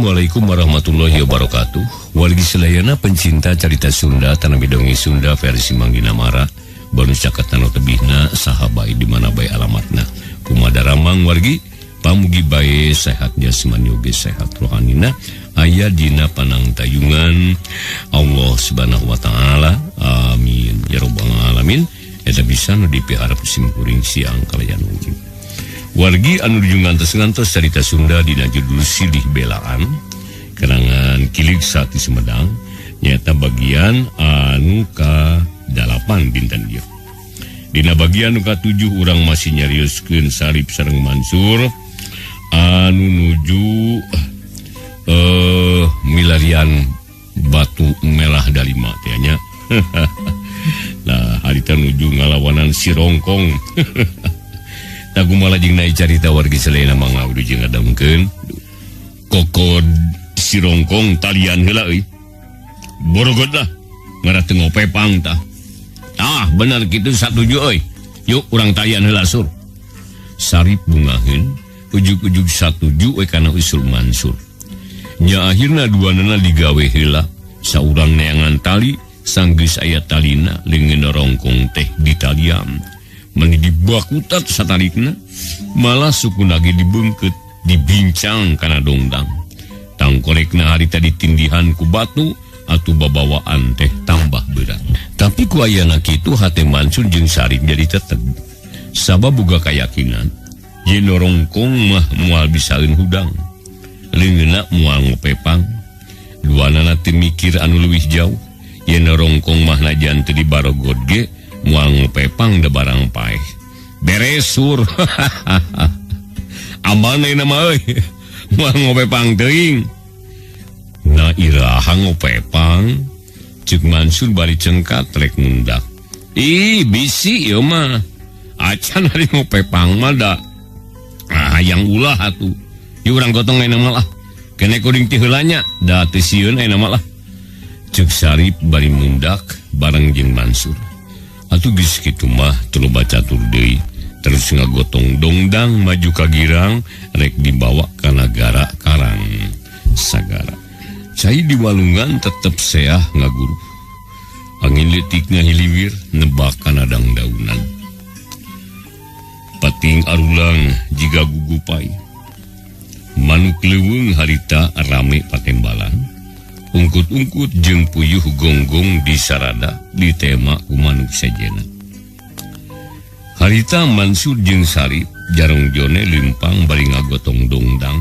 Assalamualaikum warahmatullahi wabarakatuh. Wargi selayana pencinta carita Sunda tanah bidongi Sunda versi Manggina Mara baru cakatan tebihna saha bae di mana bae alamatna. Kumadaramang wargi pamugi bae sehat jasmani oge sehat rohanina aya dina panangtayungan Allah Subhanahu wa taala. Amin ya rabbal alamin. Eta bisa nu dipiharap simkuring siang kalayan ujung. Wargi anu ngantos-ngantos carita Sunda dina judul Silih Belaan karangan Kilig Sati Sumedang nyata bagian anu ka-8 dinten ieu. Dina bagian anu ka-7 urang masih nyarioskeun Sarip sareng Mansur anu nuju milarian batu melah dalima teh nya. Nah, harita nuju ngalawanan si Rongkong. Tagumala jeung naik carita wargi sadayana mangga udah jeung ngadamkeun. Kokod si Rongkong talian heula euy. Borogot lah. Ngarah teu ngopepang tah. Tah bener kitu satuju euy. Yuk urang talian heula sur. Sarip bungaheun ujug-ujug satuju we kana usul Mansur. Nya akhirna duanana digawe heula. Saurang neangan tali sanggeus aya talina leungeun Rongkong teh ditalian. Meni dibakutat satarikna malah suku nage dibengket dibincang kana dongdang tangkorekna harita ditindihan ku batu atuh babawaan teh tambah berat. Tapi ku ayana kitu hate Mansur jeung Sarip jadi teteg sabab boga kayakinan yen Rongkong mah moal bisaeun hudang leungeunna moal ngopepang. Duanana teu mikir anu leuwih jauh yen Rongkong mah najan teu dibarogod ge moal ngopepang da barang paeh. Beres sur. Aman ayeuna mah euy. Moal ngopepang teuing. Na iraha ngopepang? Ceuk Mansur bari cengkat rek ngundak. Ih, bisi ieu mah. Acan ari ngopepang mah da. Ah, hayang ulah atuh. Ieu urang gotong ayeuna mah lah. Kene kuring ti heula nya, da teu sieun ayeuna mah lah. Ceuk Sarip bari mundak bareng jeung Mansur. Atuh geus kitu mah teu loba catur deui. Terus ngagotong dongdang maju ka girang rek dibawa ka nagara Karang Sagara. Cai di walungan tetep seah ngaguru. Angin leutik ngahiliwir nebak kana dangdaunan. Pating arulang jiga gugupai. Manuk leuweung harita rame patembalan. Ungkut-ungkut jeung puyuh gonggong di sarada ditema ku manuk sejena. Harita Mansur jeung Sarip jarong jone lempang bari ngagotong dongdang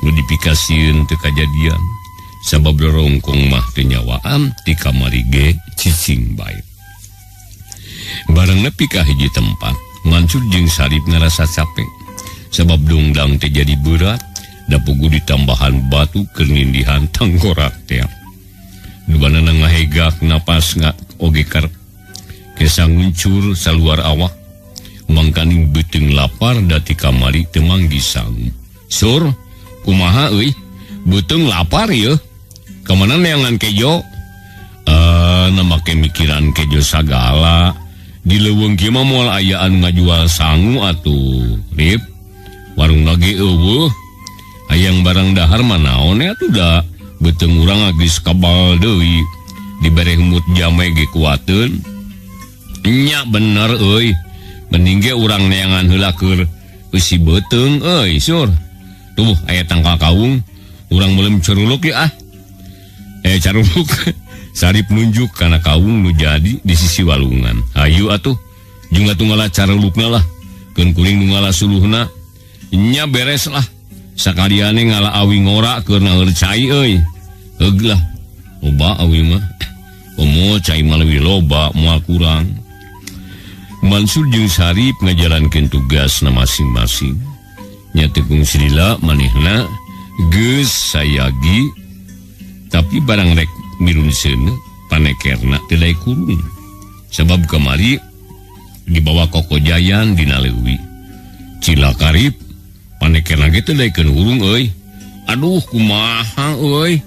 nu dipikasieun teu kajadian sabab Rongkong mah teu nyawaan ti kamari ge cicing bae. Barang nepi ka hiji tempat Mansur jeung Sarip ngarasa capek sabab dongdang teh jadi berat. Da pugu ditambahan batu keur nindihan tangkorak teh. Duanana ngahegak napas oge karep. Kesa nguncur saluar awak. Mangkaning beuteung lapar da ti kamari teu manggih sangu. Sur, kumaha euy? Beuteung lapar yeuh. Kamana neangan kejo? Na make mikiran kejo sagala. Di leuweung kieu mah moal aya anu ngajual sangu atuh. Rip, warung lagi eueuh. Hayang barang dahar mah naon atuh da beuteung urang geus kabal deui. Dibere humut jame ge kuateun. Nya bener euy. Mending ge urang neangan heula keur eusi beuteung euy, sur. Tuh aya tangkal kaung, urang meuleum curuluk ya ah. Caruluk. Sarip nunjuk kana kaung nu jadi di sisi walungan. Hayu atuh, jeung atuh ngala carulukna lah. Keun kuring nu ngala suluhna. Nya beres lah. Sakaliane ngala awi ngora keur naeur cai euy. Heug lah. Loba awi mah. Komo cai mah leuwih loba moal kurang. Mansur jeung Sarip ngajalankeun tugasna masing-masing. Nya teu kungsi lila manehna geus sayagi tapi barang rek mirun seuneu panekerna teu daek kurung. Sabab kamari dibawa kokojayan dina leuwi. Cilaka Rip panekerna ge teu daekeun hurung euy. Aduh kumaha euy.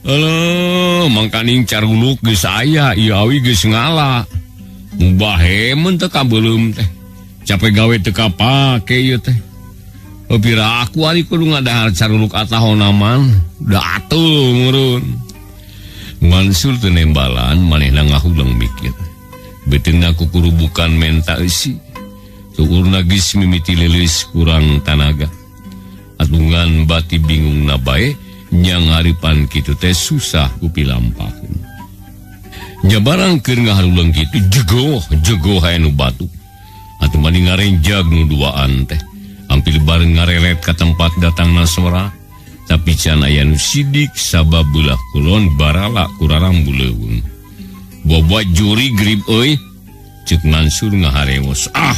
Eleuh mangkaning caruluk geus aya ieu awi geus ngala. Mubah hemun teu kabeuleum teh. Capek gawe teu kapake ieu teh. Pira aku ari kudu ngadahar caruluk atahona man da atuh meureun. Mansur teu nembalan manehna ngahuleng mikir. Beuteungna kukurubukan menta eusi. Tuurna geus mimiti leuleus kurang tanaga. Atungan bati bingungna bae nyang haripan kitu teh susah ku pilampaheun. Nya barang keur ngaharuleng kitu jegoh jegoh hae nu batuk. Atuh mani ngarenjag nu duaan teh. Hampir bareng ngareret ka tempat datangna sora, tapi can aya nu sidik sabab beulah kulon barala kurarambu leuweung. Boboa juri grip euy, ceuk Mansur ngaharewos. Ah,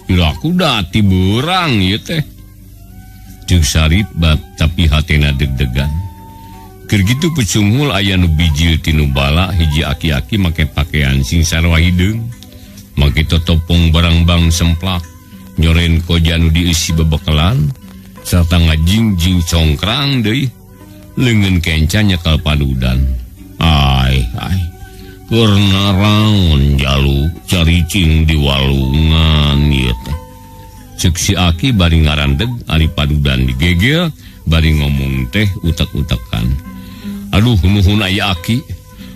piraku dati beurang ieu teh. Ceuk Sarip bab tapi hatena deg-degan. Keur kitu pecunghul aya nu bijil tinu bala hiji aki-aki make pakaian sing sarua hideung, make totopong barangbang semplak. Nyoren koja nu dieusi bebekelan sarta ngajingjing congkrang deui leungeun kenca nyekal padudan. Ai ai keur naraon jalu caricing di walungan ieu teh. Ceuk si aki bari ngarandeg ari padudan digegel bari ngomong teh utek-utekan. Aduh nuhun aya aki,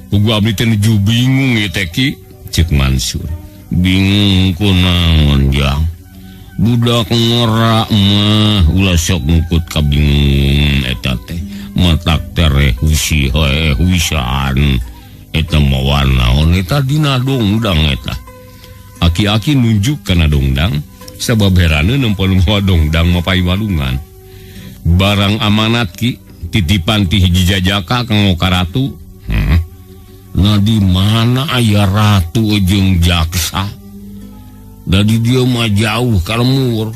pugu abdi teh nuju bingung ieu teh ki. Ceuk Mansur. Bingung kunaon jang? Budak ngora mah ulah sok ngukut kabingung eta teh matak tereh husi hoe huisan eta mawa naon eta dina dongdang eta. Aki-aki nunjuk kana dongdang sabab herane nempo nu mawa dongdang mapai walungan. Barang amanat ki titipan ti hiji jajaka kanggo ka ratu. Nah di mana aya ratu jeung jaksa? Dari dia mah jauh ka lembur.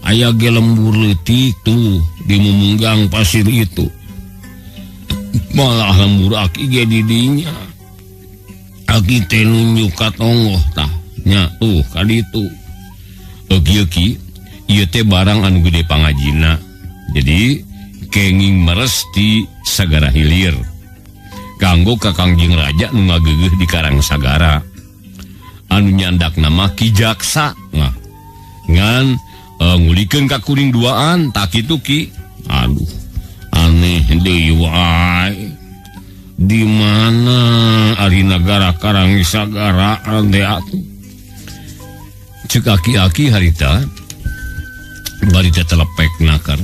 Aya ge lembur leutik tuh di mumunggang pasir itu. Malah lembur aki ge di dinya. Aki teh nunjuk ka tonggoh tah nya tuh ka ditu. Euki-euki ieu teh barang anu gede pangajina. Jadi kenging meres ti sagara hilir. Kanggo ka Kangjeng Raja nu ngageugeuh di Karang Sagara. Anu nyandak nama Ki Jaksa. Nah, ngan ngulikeun ka kuring duaan tak kitu Ki. Aduh, aneh deui wae. Di mana ari nagara Karang Sagara teh atuh? Ceuk aki-aki harita bari teh telepek nakar.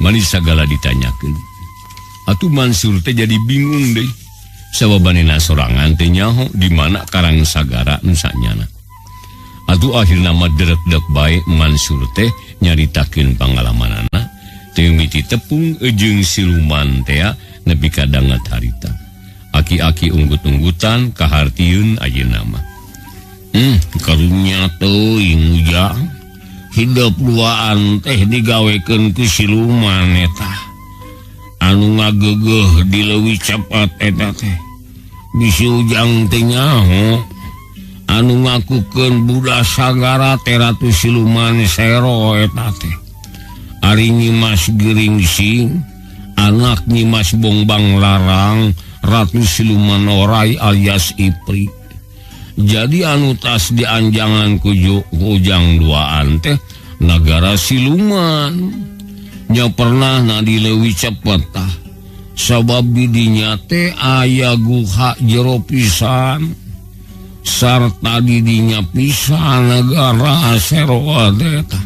Mani sagala ditanyakeun. Atuh Mansur teh jadi bingung deui. Sababanena sorangan teh nyaho di mana Karang Sagara nu sanyana. Atuh akhirna mah derek-dek bae Mansur teh nyaritakeun pangalamanana teu miti tepung jeung siluman tea nepi ka danget harita. Aki-aki unggut-unggutan kahartieun ayeuna mah. Karunya teuing ujang. Hidup duaan teh digawekeun ku siluman eta. Anu ngageugeuh di leuwih cepat eta teh. Bisi ujang teh nyaho anu ngakukeun budak sagara teh Ratu Siluman Sero eta teh. Ari Nyimas Geringsing, anak Nyimas Bongbang Larang, Ratu Siluman Orai alias Ipri. Jadi anu tas dianjangan ku ujang duaan teh nagara siluman. Nya pernah na dileuwih cepet tah. Sabab didinya teh aya guha jero pisan sarta didinya pisan nagara Sero teh tah.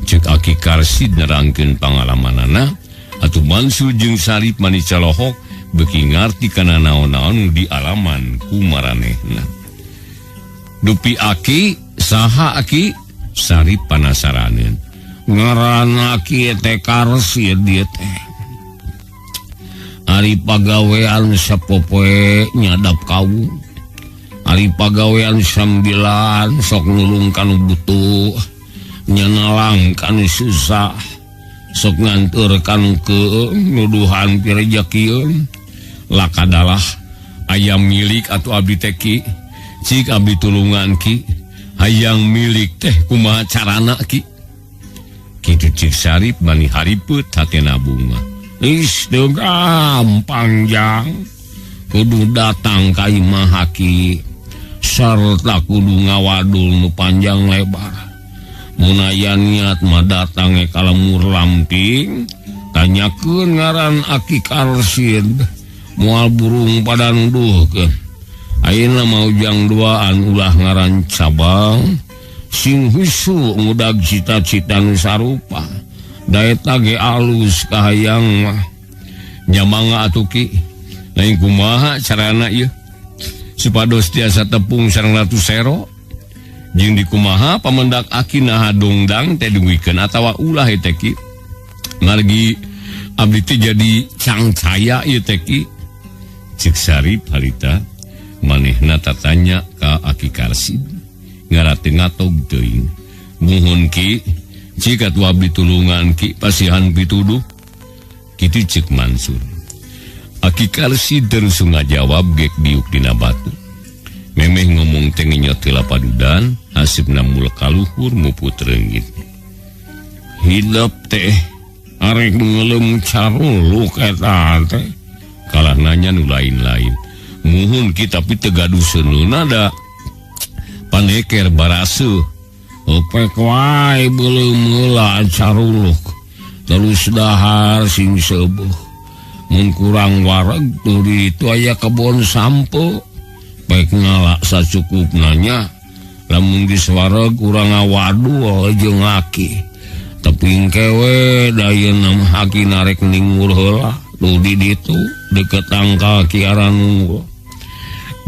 Ceuk Aki Karsid nerangkeun pangalamanana atuh Mansur jeung Sarip mani calohok beuki ngarti kana naon-naon di alaman ku maranehna. Dupi aki saha aki Sarip panasaraneun. Ngaran aki teh Karsid dieu teh. Ari pagawean sapopoe nyadap kawung. Ari pagawean sambilan sok nulung kanu butuh, nyenalang kanu susah, sok nganteur kanu keung, nuduhan pirejekieun. Lakadalah ayam milik atuh abdi teh ki. Cik abdi tulungan ki. Hayang milik teh kumaha carana ki. Kitu cik Sarip mani haripet hatena bunga. Is teu gampang jang. Kudu datang ka imah aki. Sarta kudu ngawadul nu panjang lebar. Mun aya niat mah datang ka lemur lamping tanyakeun ngaran Aki Karsid moal burung pada nuduhkeun. Ayeuna mah Ujang duaan ulah ngaran cabang sing husu ngudag cita-cita nu sarupa. Da eta ge alus kahayang mah. Nya mangga atuh Ki. Lain kumaha carana ieu? Supados tiasa tepung sareng Ratu Sero. Jeung dikumaha pamendak Aki naha dongdang teh dugikeun atawa ulah ieu teh Ki. Margi abdi teh jadi cangcaya ieu teh Ki. Ceuk Sarip harita manehna tatanya ka Aki Karsid ngarate ngatog teuing. Muhun Ki, jika tu abdi tulungan Ki pasihan pituduh. Kitu ceuk Mansur. Aki Karsid terus ngajawab gek diuk dina batu. Memeh ngomong teh ngenyot heula padudan, hasibna mul kaluhur muput reungit. Hidep teh arek ngelem caruluk eta teh. Kalah nanya nu lain-lain. Muhun Ki tapi teu gaduh seuneuna da paneker baraseuh. Opek wae beuleum heula caruluk. Terus dahar sing seueuh. Mun kurang wareg tuh di ditu aya kebon sampo. Baik ngala sacukupna nya. Lamun geus wareg urang ngawadul jeung aki. Tapi engke we da ayeuna mah aki narek ningur heula. Tuh di ditu deket tangkal Kiara Nunggu.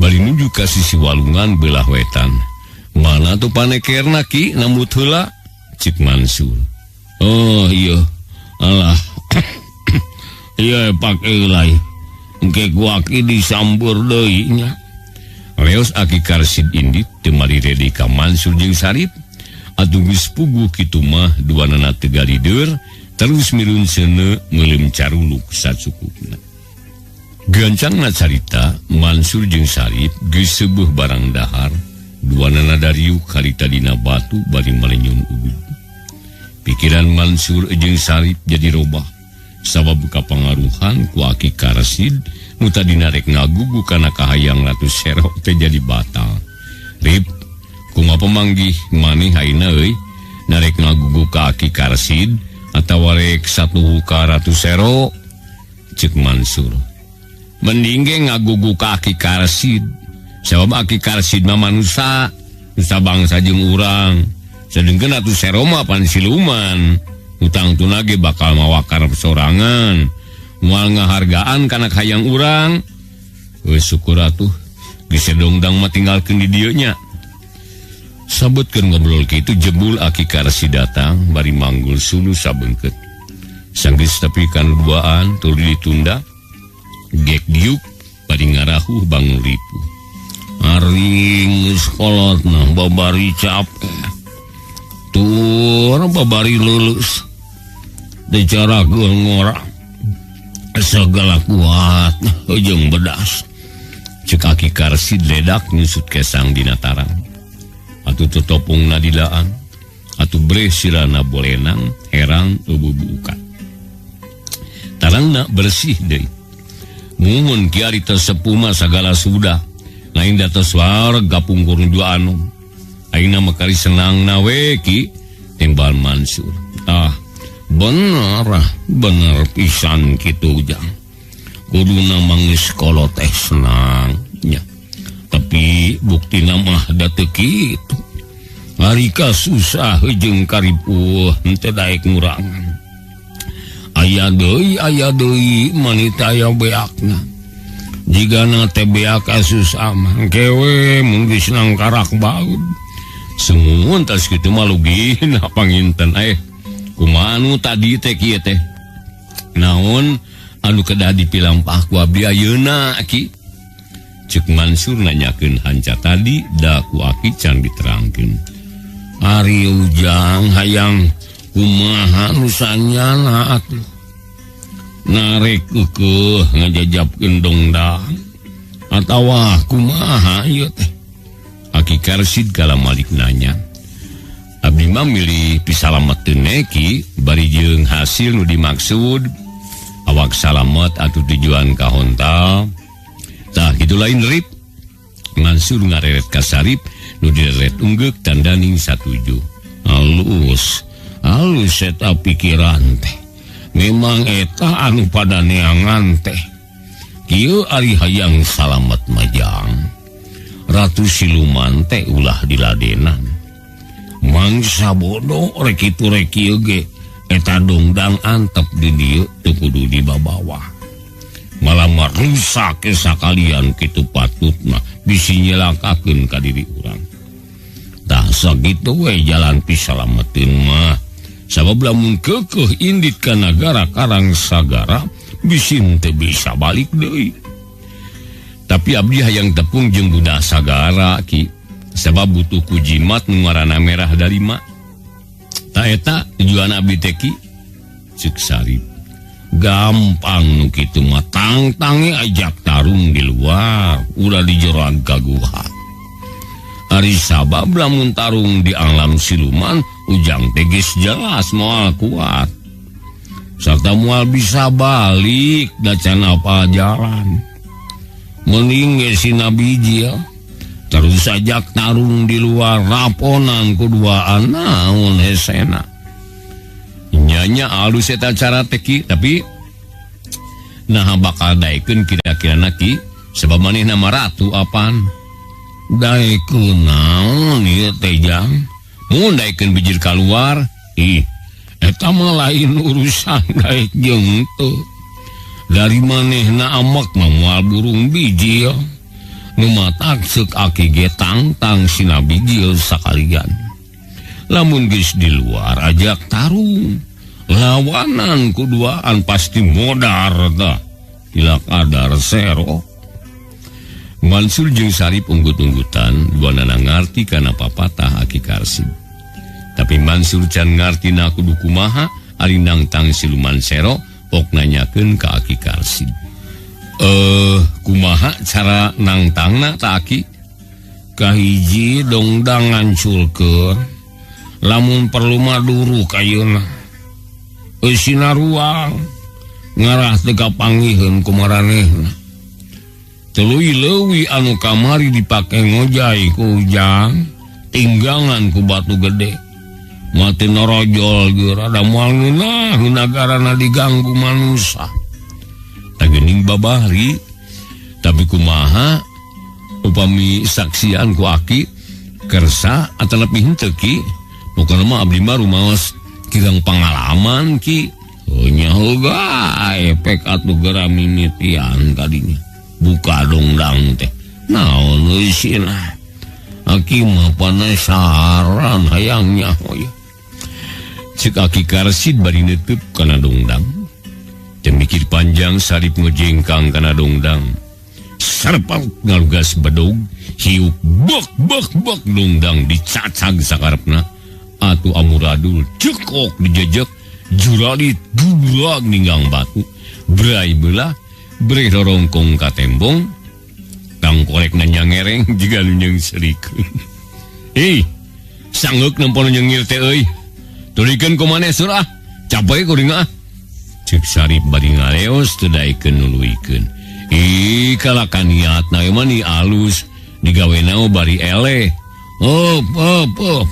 Bari nuju ka sisi walungan belah wetan. Mana tuh panekerna Ki nambut heula? Cik Mansur. Oh iya. Alah. Iya pake lai. Engke ku aki disambur deui nya. Leos Aki Karsid indit teu malire ka Mansur jeung Sarip. Atuh geus puguh kitu mah duanana teu galider terus mirun seuneu meuleum caruluk sacukupna. Gancangna carita Mansur jeung Sarip geus seueuh barang dahar, duanana dariuk harita dina batu bari malenyum udud. Pikiran Mansur jeung Sarip jadi robah sabab kapangaruhan ku Aki Karsid nu tadina rek ngagugu kana kahayang Ratu Sero teh jadi batal. Rip, kumaha pamanggih maneh ayeuna euy narek ngagugu ka Aki Karsid atawa rek satuhu ka Ratu Sero? Ceuk Mansur. Mending ge ngagugu ka Aki Karsid. Sabab Aki Karsid mah manusa, nusa bangsa jeung urang. Sedengkeun Ratu Sero mah pan siluman. Utang tuna ge bakal mawa karep sorangan. Moal ngahargaan kana kahayang urang. Geus syukur atuh. Geus dongdang mah tinggalkeun di dieu nya. Sabetkeun ngobrol kitu jebul Aki Karsid datang bari manggul sunu sabeungkeut. Sanggeus tepi kan duaan tuluy ditunda. Gek diuk bari ngarahuh bangun ripuh. Aring geus kolotna babari capek. Tur babari lulus. Dicarakeun ngora. Segala kuat jeung bedas. Ceuk Aki Karsid ledak nyusut kesang dina tarang. Atuh tetopongna dilaan. Atuh breh sirana bolenang herang eububukan. Tarangna bersih deui. Mumun kiari tersepuh mah sagala sudah. Lain data wareg gapungkur nu anom. Ayeuna mah kari senangna we Ki timbal Mansur. Ah, bener, bener pisan kitu Ujang. Kuduna mangis kolot teh senang nya. Tapi buktina mah da teu kitu. Harika susah jeung karipuh henteu daek ngurangan. Aya deui manita aya beakna. Jigana teh beak kasusah mah kewe mun geus nangkarak baud. Semun tas kitu mah lugina panginten kumaha nu tadi teh kieu teh. Naon anu kedah dipilampah ku abdi ayeuna Ki? Ceuk Mansur nanyakeun hanca tadi da ku Aki can diterangkeun. Ari Ujang hayang kumaha nu sanyana atuh. Narek keukeuh ngajajabkeun dongdang atawa kumaha ieu teh? Aki Karsid kala malik nanya. Abdi mah milih pisalameteun Ki bari jeung hasil nu dimaksud. Awak salamet atuh tujuan ka hontal. Tah kitu lain Rip. Mansur ngareret ka Sarip nu direret unggeuk tandaning satuju. Halus halus eta pikiran teh. Memang eta anu pada neangan teh. Kieu ari hayang salamet majang. Ratu Siluman teh ulah diladenan. Mangsa bodoh rek kitu rek kieu ge eta dongdang antep di dieu teu kudu dibabawa. Malah merusak sakalian kitu patutna bisi nyelakakeun ka diri urang. Tah sakitu we jalan pisalameteun mah. Sabab lamun keukeuh indit ka nagara Karang Sagara bisi teu bisa balik deui. Tapi abdi hayang tepung jeung budak Sagara ki. Sabab butuh ku jimat nu ngaranna merah dalima. Ta eta tujuan abdi teh ki. Ceuk Sarip. Gampang nu kitu mah tangtange ajak tarung di luar, ulah di jero gaguha. Ari sabab lamun tarung di alam siluman ujang teh geus jelas moal kuat. Sarta moal bisa balik da can apa jalan. Mending ge si Nabi Jil terus ajak tarung di luar raponan kuduaan naon hesena. Nyanya alus eta cara teh ki, tapi naha bakal daekeun kira-kira ki sebab manehna mah ratu apan. Daekeun naon ieu teh jang? Mun daekeun bijir kaluar, ih eta mah lain urusan daek jeung teu. Dari manehna amak mah moal burung bijil. Nu matak seuk aki ge tangtang sina bijil sakalian. Lamun geus di luar ajak tarung, lawanan kuduaan pasti modar tah. Tilak adar sero. Mansur jeung Sarip unggut-unggutan, duanana ngarti kana papatah Aki Karsid. Tapi Mansur can ngarti na kudu kumaha ari nangtang siluman sero pok nanyakeun ka Aki Karsid. Kumaha cara nangtangna ta Aki? Kahiji dongdang ngancurkeun. Lamun perlu mah duruk ayeuna. Eusina ruang ngarah teu kapanggihkeun ku maranehna. Tuluy leuwi anu kamari dipake ngojay ku ujang, tinggangan ku batu gede. Mati norojol ge rada moal ngeunah nagarana diganggu manusa. Tah geuning babahri, tapi kumaha upami saksian ku Aki kersa atanapi henteu ki? Pokona mah abdi mah rumaos kirang pangalaman ki. Oh nya heula efek atuh geura mimitian kadinya. Buka dongdang teh. Naon eusina? Aki mah panasaran hayang nyaho ye. Ceuk Aki Karsid bari neuteub kana dongdang. Teu mikir panjang Sarip ngejengkang kana dongdang. Sarpak ngalugas bedog, hiuk bek bek bek dongdang dicacag sakarepna. Atuh amuradul cekok dijejek, juralit gubrag ninggang batu. Brai belah, breh rorongkong ka tembong, tangkorek nanya ngereng jiga nu nyeungserikeun. Ih, sanggeuk nempo nu nyengir teh euy. Tulikeun ku maneh surah, capek kuring ah. Ceuk Sarip bari ngaleos teu daekeun nuluykeun. Ih, kalakan niatna mah ni alus, digawena bari eleh. Op op op.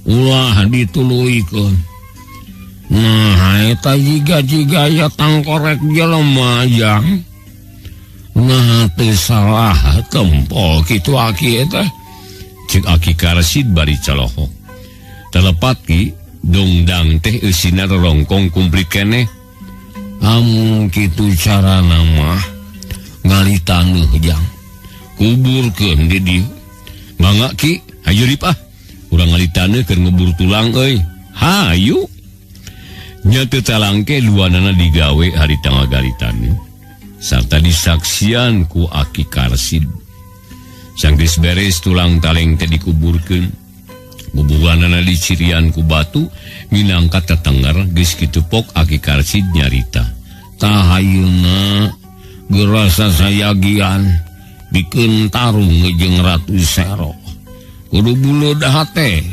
Ulah dituluykeun. Nah, eta jiga-jiga ya tangkorek jelema jang. Nah, teu salah tempo kitu aki eta. Ceuk Aki Karsid bari colohok. Telepat ki dongdang teh eusina rorongkong kumplit keneh. Amun kitu carana mah ngali taneuh jang. Kuburkeun di dieu. Mangga ki, hayu rip ah. Urang ngali taneuh keur ngebur tulang euy. Hayu. Nya teu talangke duanana digawe harita ngagali taneuh. Sarta disaksian ku Aki Karsid. Sanggeus beres tulang taleng teh dikuburkeun. Bubuhanana dicirian ku batu minangka tetengger geus kitu pok Aki Karsid nyarita. Tah ayeuna gerasa sayagian bikeun tarung jeung Ratu Sero. Kudu buleud hate,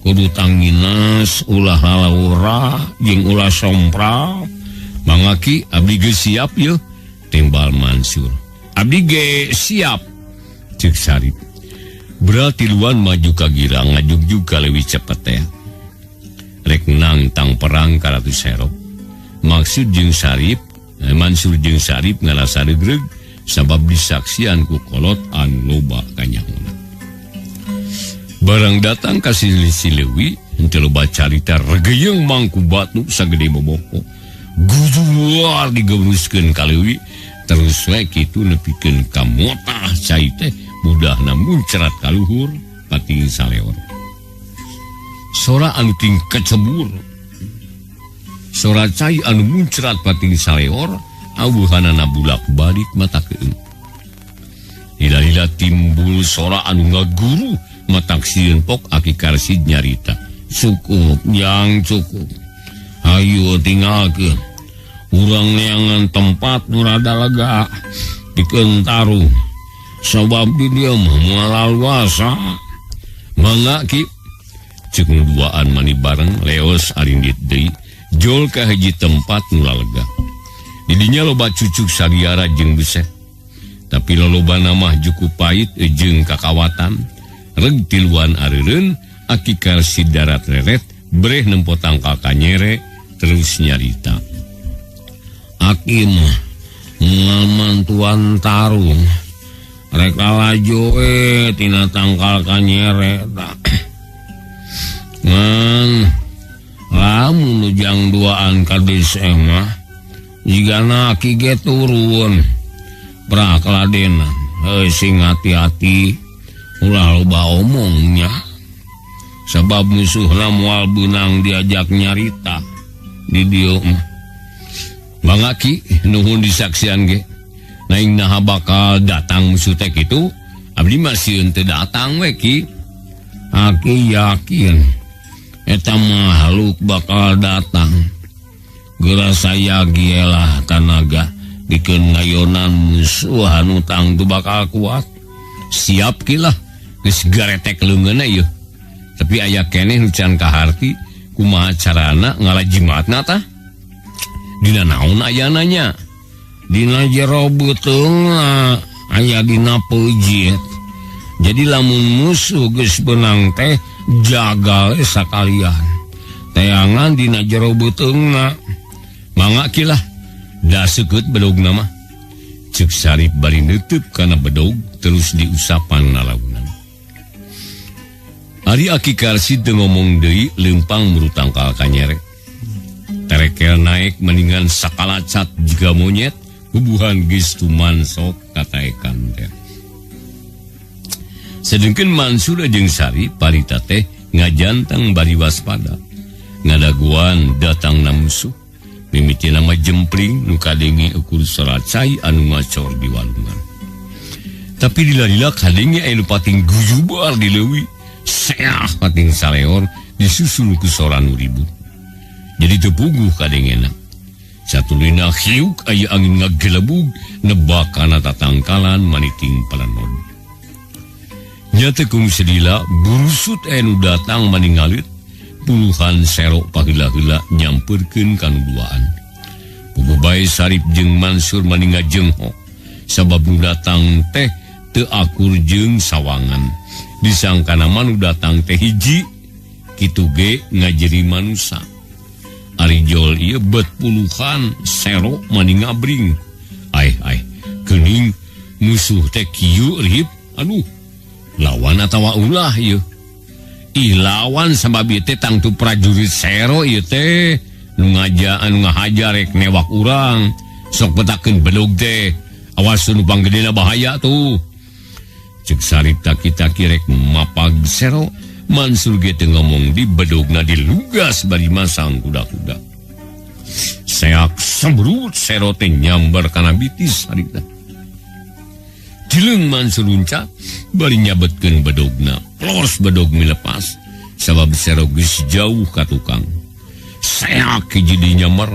kudu tanginas ulah lalawura jeung ulah sompral. Mangga ki abdi geus siap yeuh, timbal Mansur. Abdi ge siap, ceuk Sarip. Berarti luan maju ka girang ngajugjug ka leuwih cepet teh. Rek nangtang perang ka Ratu Serok. Maksud jeung Sarip, Mansur jeung Sarip ngarasa regreg sabab disaksian ku kolot anu loba kanyahona. Barang datang ka Sileuwi, henteu loba carita regeyeung mangku batu sagede boboko. Gujuar digeuruskeun ka leuwi, terus we kitu nepikeun ka motah cai teh budahna muncrat ka luhur pating saleor. Sora anu ting kecebur. Sora cai anu muncrat pating saleor, awuhanana bulak-balik mata keung. Lila-lila timbul sora anu ngaguru matak sieun pok Aki Karsid nyarita. Cukup, yang cukup. Hayu tinggalkeun. Urang neangan tempat nu rada lega pikeun tarung. Sabab di dieu mah moal laluasa. Mangga Ki. Ceuk nu duaan mani bareng leos arindit deui jol ka hiji tempat nu lega. Didinya loba cucuk saliara jeung buset. Tapi lolobana mah juku pait jeung kakawatan. Reg tiluan areureun Aki Karsid darat reret breh nempo tangkal kanyere terus nyarita. Aki mah moal mantuan tarung. Rek lalajo tina tangkal kanyere tah. Ngan lamun nu jang duaan ka desa mah jigana aki ge turun. Prak ladenan, heuh sing hati-hati ulah loba omongnya. Sabab musuhna moal beunang diajak nyarita di dieu mah. Mangga Ki nuhun disaksian ge. Naing naha bakal datang musuh teh kitu, abdi mah sieun teu datang we Ki. Aki yakin eta makhluk bakal datang. Geura saya gielah tanaga pikeun ngayonan musuh anu tangtu bakal kuat. Siap Ki lah, geus garetek leungeunna ieu. Tapi aya keneh nu can kaharti kumaha carana ngalajimatna tah? Dina naon ayana nya? Dina jero beuteungna aya dina peujit. Jadi lamun musuh geus beunang teh jagal sakalian. Teangan dina jero beuteungna. Mangga Ki lah, da seukeut bedogna mah. Ceuk Sarip bari neuteub kana bedog terus diusapan lalaunan. Ari Aki Karsid teu ngomong deui leumpang muru tangkal kanyere. Terekel naek mendingan sakalacat jiga monyet, bubuhan geus tumansok kataekan teh. Sedengkeun Mansur jeung Sari parita teh ngajantang bari waspada. Ngadaguan datangna musuh. Mimitina mah jempling nu kadenge ukur sora cai anu ngacor di walungan. Tapi lila-lila kadenge aya nu pating gujubar di leuwi. Seah pating saleor disusul ku sora nu ribut. Jadi teu puguh kadengena. Satuluyna hiuk aya angin ngagelebug nebak kana tatangkalan maniting palenod. Nyata kung sedila burusut anu datang maningalit puluhan serok paheula-heula nyamperkeun ka nu duaan. Puguh bae Sarip jeung Mansur maninga jengho sabab nu datang teh teu akur jeung sawangan. Disangkana mah nu datang teh hiji kitu ge ngajeri manusa. Ari jol ieu bet puluhan serok maninga bring. Aih aih geuning musuh teh kieu rip aduh lawan atawa ulah ieu. Ih lawan sabab ieu teh tangtu prajurit sero ieu teh nu ngaja anu ngahajar rek newak urang. Sok petakeun bedog teh. Awas nu panggedena bahaya tuh. Ceuk Sarip taki-taki rek mapag sero, Mansur ge teu ngomong di bedogna dilugas bari masang kuda-kuda. Seak sembrut sero teh nyambar kana bitis harita. Dileung Mansur luncat bari nyabetkeun bedogna. Plos bedog milepas sabab sero geus jauh ka tukang. Seak hiji di nyamar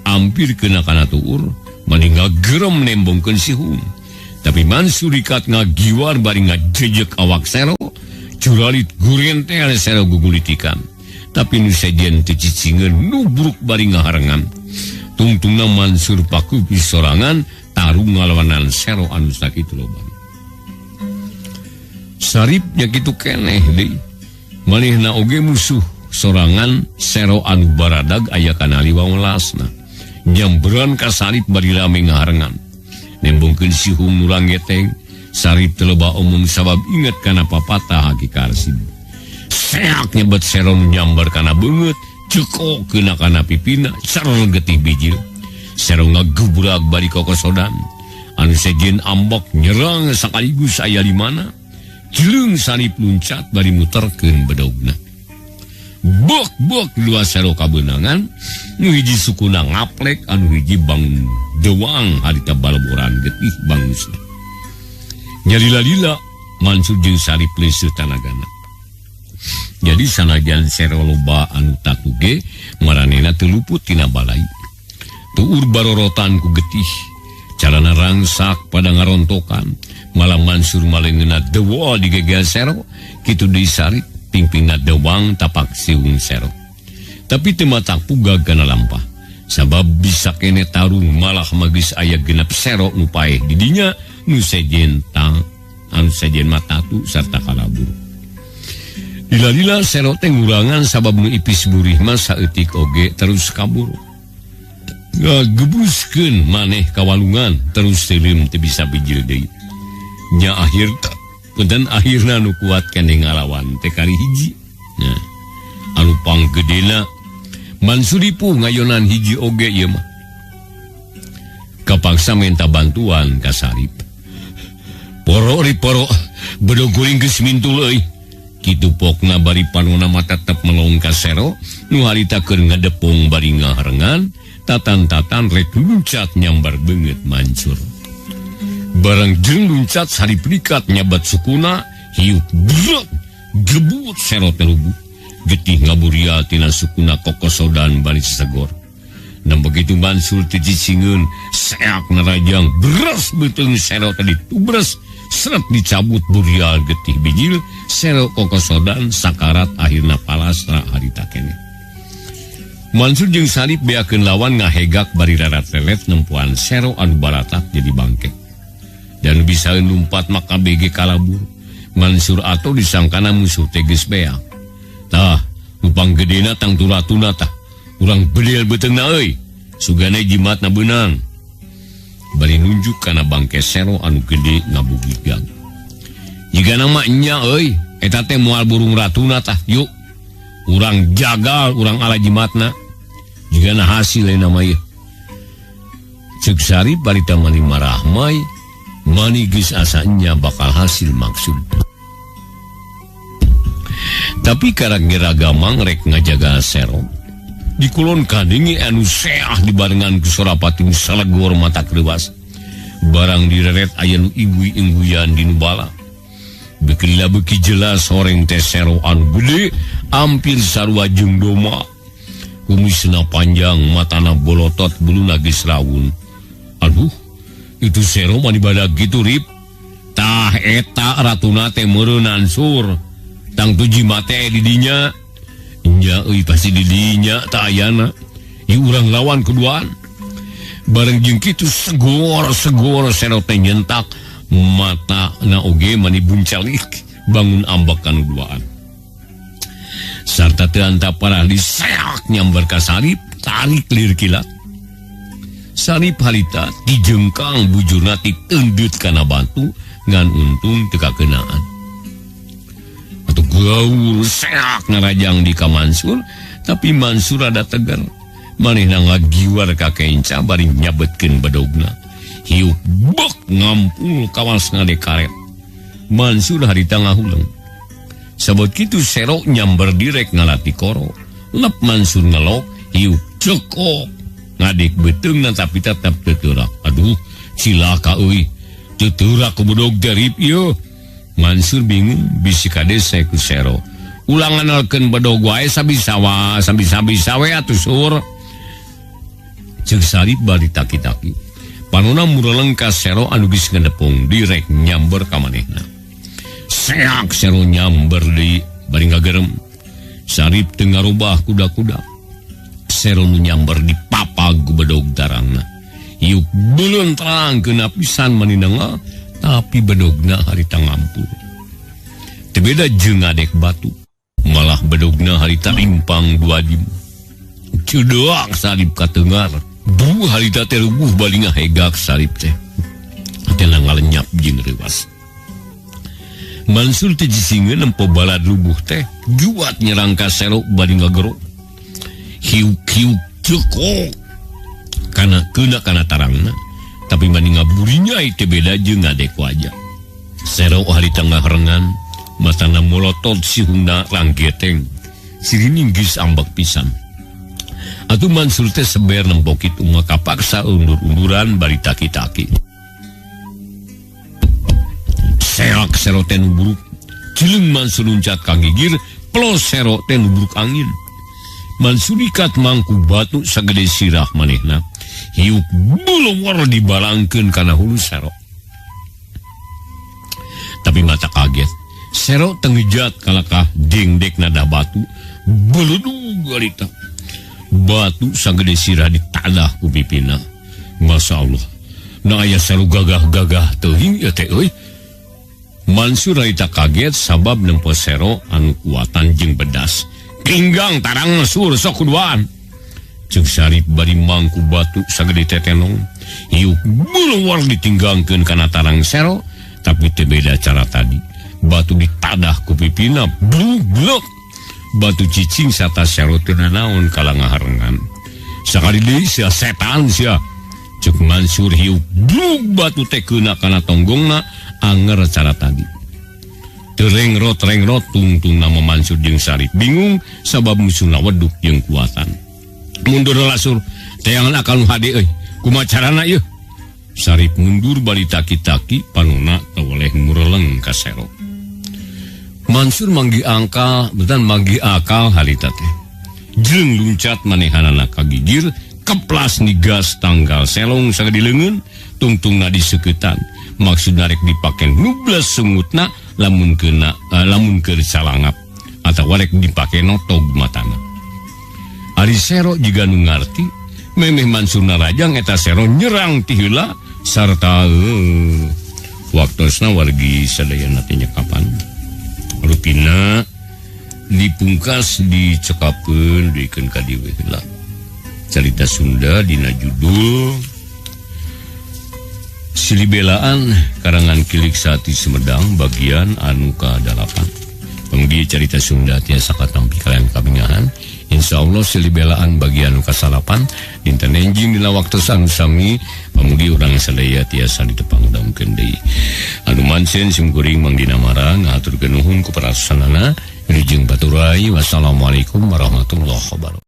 ampir kena kana tuur mani ngagerem nembongkeun sihum. Tapi Mansur ikat ngagiwar bari ngajejek awak sero. Curalit gurentel sero gugulitikan. Tapi nu sejen teu cicingeun nubruk bari ngaharengan. Tungtungna Mansur pakupi sorangan tarung ngalawanan sero anu sakitu loba. Saripnya kitu keneh deui. Manehna oge musuh sorangan Sero anu baradag aya kana liwawelasna. Nyamberan ka Sarip bari rame ngaharengan. Nembongkeun sihung nu ranggeteng, Sarip teu loba omong sabab inget kana papatah Ki Karsid. Seak nyebet Sero nu nyamber kana beungeut, cekok keuna kana pipina, sareng getih bijil. Sero ngagebrag bari kokosodan. Anu sejen ambek nyerang sakaligus aya limana. Jeleung Sarip luncat bari muterkeun bedogna. Bok-bok dua Sero kabeunangan, nu hiji sukuna ngaplek, anu hiji bangun dewang harita balboran getih bangusna. Nyalila-lila Mansur jeung Sarip leuseuh tanagana. Jadi sanajan Sero loba anu tatuge, maranehna teu luput tina balai. Tuur barorotan ku getih, carana rangsak pada ngarontokan. Malah Mansur malengeuna dewa digegel Sero, kitu deui Sarip pingpingna dewang tapak siung Sero. Tapi teu matak pugag kana lampah. Sabab bisa kene tarung malah magis aya genep Sero nu paeh di dinya nu sejen tang anu sejen matatu sarta kalabur. Lila-lila Sero teh ngurangan sabab nu ipis burih mah saeutik oge terus kabur. Ngagebuskeun maneh kawalungan terus teuleum teu bisa bijil deui. Nya akhir punten akhirna nu kuat keneh ngalawan teh kali hiji. Nah, anu panggedena Mansur dipuh ngayonan hiji oge ieu mah. Kapaksa minta bantuan ka Sarip. Poro ri poro bedog kuring geus mintul euy. Kitu pokna bari panona mah tetep melong ka Sero nu harita keur ngadepung bari ngaharengan tatan-tatan rek luncat nyambar beungeut Mansur. Barang jeung luncat Sarip likat nyabat sukuna hiuk brek gebut Sero teh lubuh. Getih ngaburia tina sukuna kokosodan bari sesegor. Dan begitu Mansur teu cicingeun seak narajang beres beuteung Sero teh ditubres seret dicabut burial getih bijil Sero kokosodan sakarat akhirna palastra harita keneh. Mansur jeung Sarip beakeun lawan ngahegak bari rarat-relet nempuan Sero anu baratak jadi bangke. Dan bisa lumpat maka BG kalabur. Mansur atau disangkana musuh teh geus beak. Tah, lupang gedena tang turatuna tah. Urang bedil beuteungna euy. Sugane jimatna beunang. Bari nunjuk kana bangke Sero anu gede ngabugigang. Jigana mah nya euy, eta teh moal burung ratuna tah, yuk. Urang jagal, urang ala jimatna. Jigana hasil lain nama ieu. Ceuk Sarip bari tamani marahmai, mani geus asanya bakal hasil maksud. Tapi karang gamang rek ngajaga Sero. Di kulon kadenge anu seah dibarengan ku Surapati nu salegor mata kreuwas. Barang direret aya nu ingui-ingguyan di nu bala. Beuki beuki jelas horeng teh Sero anu gede hampir sarua jeung doma. Kumisna panjang, matana bolotot, buluna geus rawun. Aduh, itu Sero mah dibadag kitu Rip. Tah eta ratuna teh meureunnan sur. Tangtu jimat teh di dinya. Nya euy pasti di dinya tah ayana. Ieu urang lawan keduaan. Bareng jeung kitu segor-segor Sero teh nyentak mata na oge mani buncalik bangun ambek kanu duaan. Sarta teu antap parah diseak nyamber ka Sarip, tarik lir kilat. Sarip harita dijengkang bujurna titendeut kana batu ngan untung teu kakenaan. Atuh gaul seak ngarajang di ka Mansur, tapi Mansur rada tegar. Manehna ngagiwar ka kenca bari nyabetkeun bedogna. Hiuk bek ngampul kawas ngade karet. Mansur harita ngahuleng. Sabot kitu Sero nyamber direk ngalati koro. Lep Mansur ngelok, hiuk cekok. Ngadik beuteungna tapi tetep teu teurak. Aduh, cilaka euy. Teu teurak ku bedog teh Rip ieu. Mansur bingung bisi kadese ku Sero. Ulah nganalkeun bedog wae sabisa wa, sabisa-bisa we atuh sur. Ceuk Sarip bari taki-taki. Panona mureleng ka Sero anu geus ngedepung direk nyamber ka manehna. Seak Sero nyamber deui bari ngagerem. Sarip teu ngarubah kuda-kuda. Sero nu nyamber dipapag ku bedog tarangna. Hiuk beuleun terang keuna pisan maninenga, tapi bedogna harita ngampur. Teu beda jeung ngadek batu. Malah bedogna harita rimpang dua dim. Cedeak Sarip katengar. Duh harita teh ruguh bari ngahegak Sarip teh. Hatena ngalenyap jeung reuas. Mansur teh jisingeun nempo balad rubuh teh juat nyerang ka Sero bari ngagero. Hiuk-hiuk cekok. Kana keuna kana tarangna. Tapi mani ngaburinyai teu beda jeung ngadek wajah. Sero harita ngaharengan, matana molotot sihungna ranggeteng. Sirining geus ambek pisan. Atuh Mansur teh seber nempo kitu mah kapaksa undur-unduran bari taki-taki. Serak Sero teh nu buruk. Cileung Mansur luncat ka gigir, plos Sero teh nu buruk angin. Mansur ikat mangku batu sagede sirah manehna. Hiuk bulewar dibalangkeun kana hulu Sero. Tapi mata kaget. Sero tengejat kalakah dengdek nada batu beledug harita. Batu sagede sirah ditadah ku pipina. Masya Allah. Na aya Sero gagah-gagah teuing ieu teh euy. Mansur harita kaget sabab nempo Sero anu kuatan jeung bedas. Tinggang tarang sur sok kuduan. Ceuk Sarip bari mangku batu sagede tetenong. Hiuk bulewar ditinggangkeun kana tarang Sero, tapi teu beda cara tadi. Batu ditadah ku pipina, blug-blug. Batu cicing sarta Sero teu nanaon kala ngaharengan. Sakali deui sia setan sia. Ceuk Mansur hiuk blug batu teh keuna kana tonggongna anger cara tadi. Terengrot-rengrot tungtung nama Mansur jeung Sarip bingung sabab musuhna weduk jeung kuatan. Mundur lasur, teangan akal nu hade euy. Kumaha carana ieu? Sarip mundur bari taki-taki panona teweleh mureleng ka Sero. Mansur manggih angka, betan manggih akal harita teh. Jeung luncat manehanana ka gigir, keplas nigas tanggal selong sagede leungeun, tungtungna diseukeutan. Maksud narek dipake nubles sungutna lamun kena lamun keur calangap atawa rek dipake notog matana. Ari Sero jiga nu ngarti, memeh Mansur narajang eta Sero nyerang ti heula sarta waktosna wargi sadayana teh nyekapan. Rupina dipungkas dicekapeun dikeun ka dieu heula. Carita Sunda dina judul Silibelaan karangan Kilik Sati Sumedang bagian anu ka-8. Pangdi carita Sunda tiasa katampi kalian kabingahan. Insyaallah Silibelaan bagian anu ka-9 dinten enjing dina waktu anu sami pamugi urang sadaya tiasa ditepang daungkeun deui. Anu mancen simkuring Mang Dina Mara ngahaturkeun nuhun ku parasanana wilujeng baturai. Wassalamualaikum warahmatullahi wabarakatuh.